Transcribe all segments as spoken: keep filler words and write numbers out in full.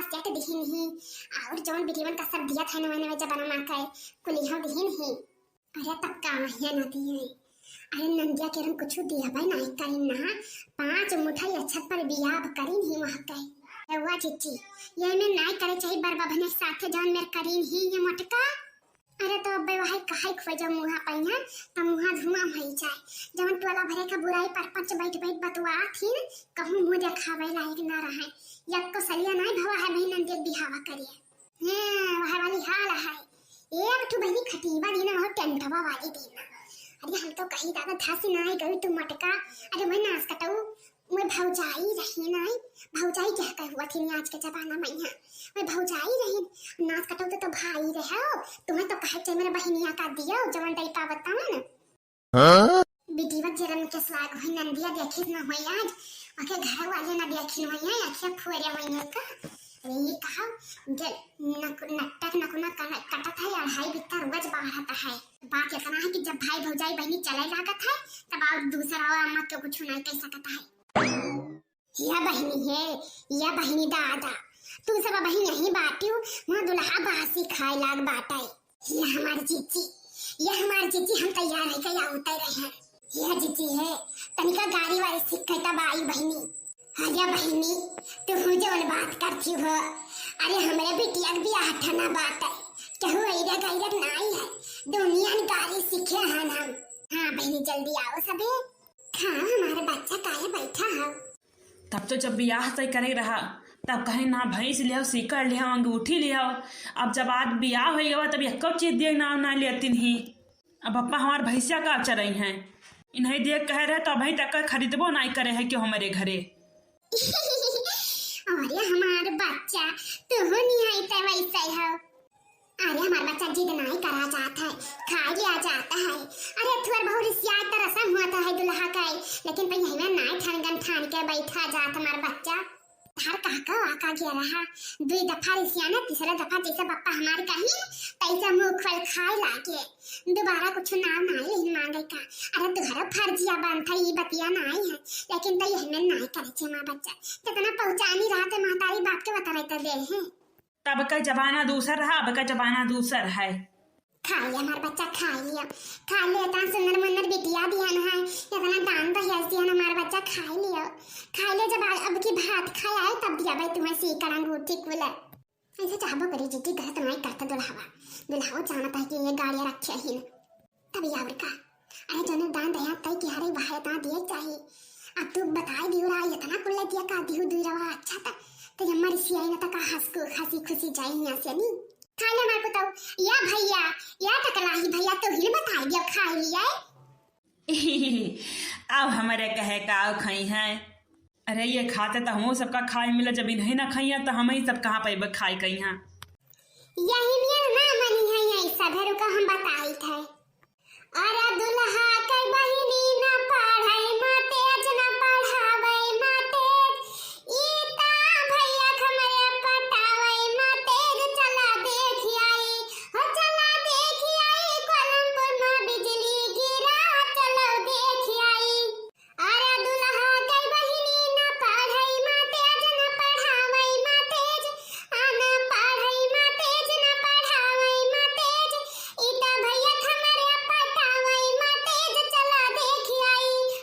सेट दिहिन ही, और जौन बिटिवन का सब दिया था नवे नवे जमाना मा के, कुलिहो दिहिन ही। अरे तब का महिया ना दिए। अरे नंदिया के रंग कुछ दिया भाई नाई करीन ना, पाँच मुठाई अच्छत पर बियाह करीन ही वहाँ के। रउआ जीजी, ये में नाई करे चाहिए बरबा बहने के साथे जौन मेर करीन ही ये मोटका। अरे तो अब्बे वही कहाई खोजो मुहा पहिया, त मुहा धुआं भई जाए। जवन टोला भरे का बुराई पर पच बैठ बैठ बतुआ थी, कहूँ मुँह देखावे लायक ना रहे। यक्को सलिया नाई भवा है बहन नंदिया बिहावा करिए। हाँ, वह वाली हाल है। एक ठो बहनी खटीबा दीना और टेंटवा वाली दीना। अरे हम तो कहीं दादा धस नाई गई तू मटका। अरे मैं नास कटऊ, मैं भौजाई रही नाई। भौजाई क्या कह हुआ थी आज के जमाना में यहाँ। मैं भौजाई रही, नास कटऊ तो, तो भाई रहे हो। तुम्हें तो कहे चाहिए मेरे बहनिया का दियो, जवन दई पावत तवन। हाँ? बिटिया जरम के सुहाग हुई नंदिया देखिस न हुई आज, ओके घर वाले न देखिन हुई है, अखिया फुअरे हुई है का। अरे ये कहा, जे नक-, नट्टक नकुना कन-, कटत है, अढ़ाई बित्ता रोज बाढ़त है। बात इतना है कि जब भाई भौजाई बहनी चले लागत है, तब और दूसरा और अम्मा के कुछ नहीं कह सकता है। या बहिनी हे, या बहिनी दादा, तू सब बहिन यहीं बाटियो, वहाँ दुल्हा बासी खाए लाग बाटे। या हमार जीजी, या हमार जीजी, हम तैयार है के आवते रहे। या जीजी हे, तनिका गाड़ी वाली सीख के तब आई बहिनी। हाँ या बहिनी, तू हूँ जवन बात करती हो, अरे हमरे बिटिया के बियाह ठना बाटे, केहू ऐरक ऐरक नाई है, दुनिया ने गाड़ी सीखे हन हम। हाँ बहिनी जल्दी आओ सबे। हाँ हमारे बच्चा काहे बैठा हो? तब तो जब बियाह तय करे रहा, तब कहे ना भैंस लियाओ, सीकर लियाओ, अंगूठी लियाओ। अब जब आज बियाह हो गवा, तब एको चीज दिए नाव ना लेतिन ही। अब पप्पा हमार भैंसिया का चरई हैं, इन्हें दिए कहे रहे तो अभी तक खरीदबो नाई करे है क्यों हमारे घरे। अरे हमार बच्चा, तू नहीं है तो वैसे हो। अरे हमार बच्चा जिद नाई करा जात है, खाए लिया जात है। अरे थुअर बहुत रिसियात त रसम हुआ था है दुल्हा का, लेकिन तई हमें नाई ठनगन ठान के बैठा जात हमार बच्चा। तार काका वाका गया रहा, दुई दफा रिसियाना, तीसरा दफा जैसे पप्पा हमार कही, तैसे मुंह खोल खाए लागे। दोबारा कुछ नाम नाई लेन मांगे का। अरे तुहरा फर्जिया बनता ई बतिया नाई है, लेकिन तई हमें नाई करे छे माँ बच्चा। कितना पहुँचानी रहा ते महतारी बाप के बता रहे दे हैं। तब का जमाना दूसर रहा, अब का जमाना दूसर है। खा लिया हमार बच्चा, खा लिया, खा लिया। इतना सुंदर मुंदर बिटिया दिया ना है, इतना दान दहेज दिया ना हमार बच्चा, खा लिया, खा लिया। जब आ-, अब की भात खाए आए तब दिया भाई तुम्हें सीकर अंगूठी कुल। ऐसे चाहबो करी जीजी, गलत नहीं करता दुल्हावा, दुल्हावा जानता है कि ये गाड़ियाँ रखे ही न। तब यावर का? अरे जने दान दया तय किया रे, वहाय दान दिए चाही। अब तू बताई दियो रा, इतना कुल्ले दिया का दिहु दुई रवा अच्छा था। तो ये मर सियाई न तका हंस को हंसी खुशी जाई यहाँ से नी। खा ले मार पुतौ, या भैया, या टकलाही भैया, तो हिल बताई दियो खा लिया। अब हमारे कहे का खाई हैं। अरे ये खाते तो हमहू सबका खाए मिले, जब इन्हें ना खाइया तो हम ही सब कहाँ पे खाए कहीं हैं। यही नियन ना मनी है, यही सभे रुका हम बताई थे। अरे दुल्हा के बहिनी ना पढ़ाई मा तेज, ना पढ़ावे मा तेज। ई ता भैया हमरे पटावे मा तेज, चला देख आई, हो चला देख आई, कोलमपुर मा बिजली गिरा, चलो देख आई। अरे दुल्हा के बहिनी ना पढ़ाई मा तेज, ना पढ़ावे मा तेज, आ ना पढ़ाई मा तेज, ना पढ़ावे मा तेज। ई ता भैया हमरे पटावे मा तेज, चला देख आई।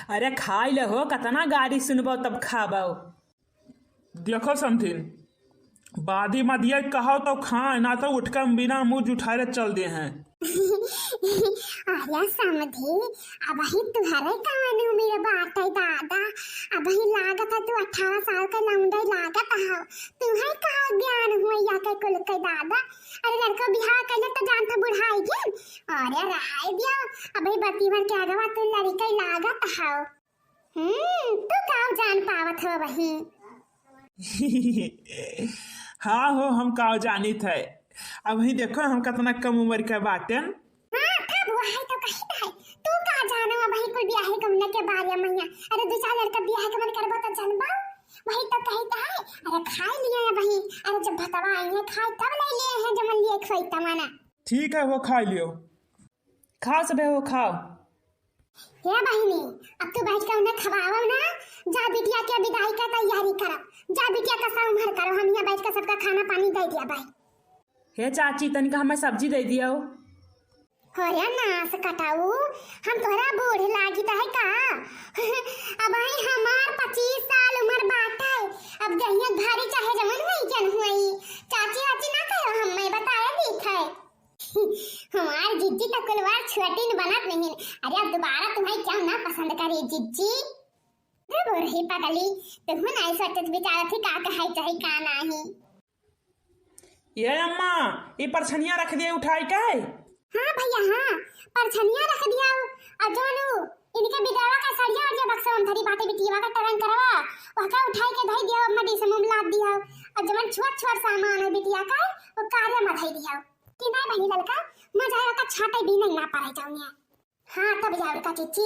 अरे खाइ ले हो, कतना गारी सुनबो तब खाबो। देखो समधिन, बादी मदिया कहो तो खाए, ना तो उठ के बिना मुँह जुठाए चल दे हैं। अरे समधी, अबही तुहरे कवन उमिर बाटे दादा, अबही लागत है तू अठारह साल के लौंडे लागत हो, तुहे का ज्ञान हुआ या के कुल के दादा। अरे लड़का बिहाव कैले तो जानता बुढ़ाई गए। अरे रहाई दियो, अबही बतीवर के अगवा तू लड़के लागत हो। हम्म, तू काव जान पावत हो वही? हाँ हो, हम काव जानित है। अबही देखो हम कतना कम उम्र के बाटेन। हाँ, तब वही तो कहित है। तू का जानो अबही कुल बियाहे गौने के बारे में? अरे दू चार लड़का बियाहे के मन करबो तो जानबो। वही तो कहित है। अरे खाइ लिए अबही। अरे जब भतवा आई है खाए तब ले लिए हैं जमन लिए खोई तमना। ठीक है, वो खाइ लियो। खाओ सबे हो, खाओ। हे बहिनी, अब तू बैठ के उन्हें खवाओ ना, जा बिटिया के विदाई का तैयारी करो, जा बिटिया का संभार करो, हम यहाँ बैठ के सबका खाना पानी दे दिया भाई। हे चाची, तनिका हमें सब्जी दे दियो। हो रे नास कटाऊ, हम तोहरा बूढ़ लागित है का? अब ही हमार पच्चीस साल उम्र बाटे, अब जहिया भारी चाहे जवन हुई जन हुई, चाची वाची ना कहो, हम मैं बताया दीत है। हमार जिज्जी तो कुलवार छुअटिन बनत नहीं। अरे अब दोबारा तुम्हें क्या ना पसंद करे जिज्जी? रे बोरही पगली, तुहू नहीं सोचत विचारत ही का कहे चाहे का नाही। ये अम्मा, ये परछनिया रख दिए उठाई के? हाँ भैया, हाँ, परछनिया रख दिया। और जोन उ इनके बिदेवा का सड़िया और ये बक्सा में धरी बाटे बिटिया का टरंग करवा, वहका उठाई के धई दिया, अम्मा डी से मुंह लाद दिया। और जवन छोट छोट सामान है बिटिया का, वो कार्य में धई दिया। कि नहीं बनी ललका, मजा आवे का छाटे भी नहीं ना पाए जाऊंगे। हाँ, तब जाओ का चिच्ची।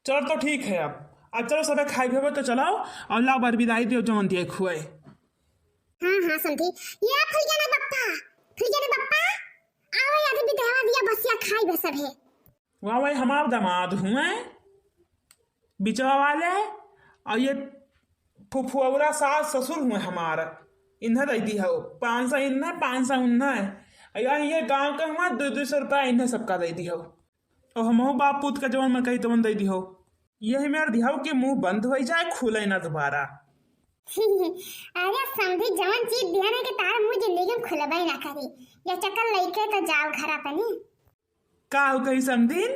चल तो ठीक है, अब, अब चलो सबे खाई भेबो तो चलाओ, और लाओ बार विदाई दियो जवन दिए खुए। हाँ, हाँ, समधी। ये फुलगेना बप्पा, फुलगेना बप्पा, आओ यार विदाई दिया बसिया खाई बे सभे। वाह भाई, हमार दामाद हुए बिचवा वाले, और ये फुफुआवरा सास ससुर हुए हमार, इन्हें दे दी हो पाँच सौ इन्हें, पाँच सौ उन्हें, और ये गाँव का हुआ दो दो सौ रुपया इन्हें सबका दे दी हो। और हमहू बाप पूत का जवन मन कही तवन दे दी हो। यही मेर दिहाओ कि मुंह बंद हो जाए, खुले ना दोबारा। अरे समधी, जवन चीज दिया ना कि तार मुंह जिंदगी में खुलबे ना करी। या चक्कर लेके तो जाओ घर अपनी। का हो कही समधिन?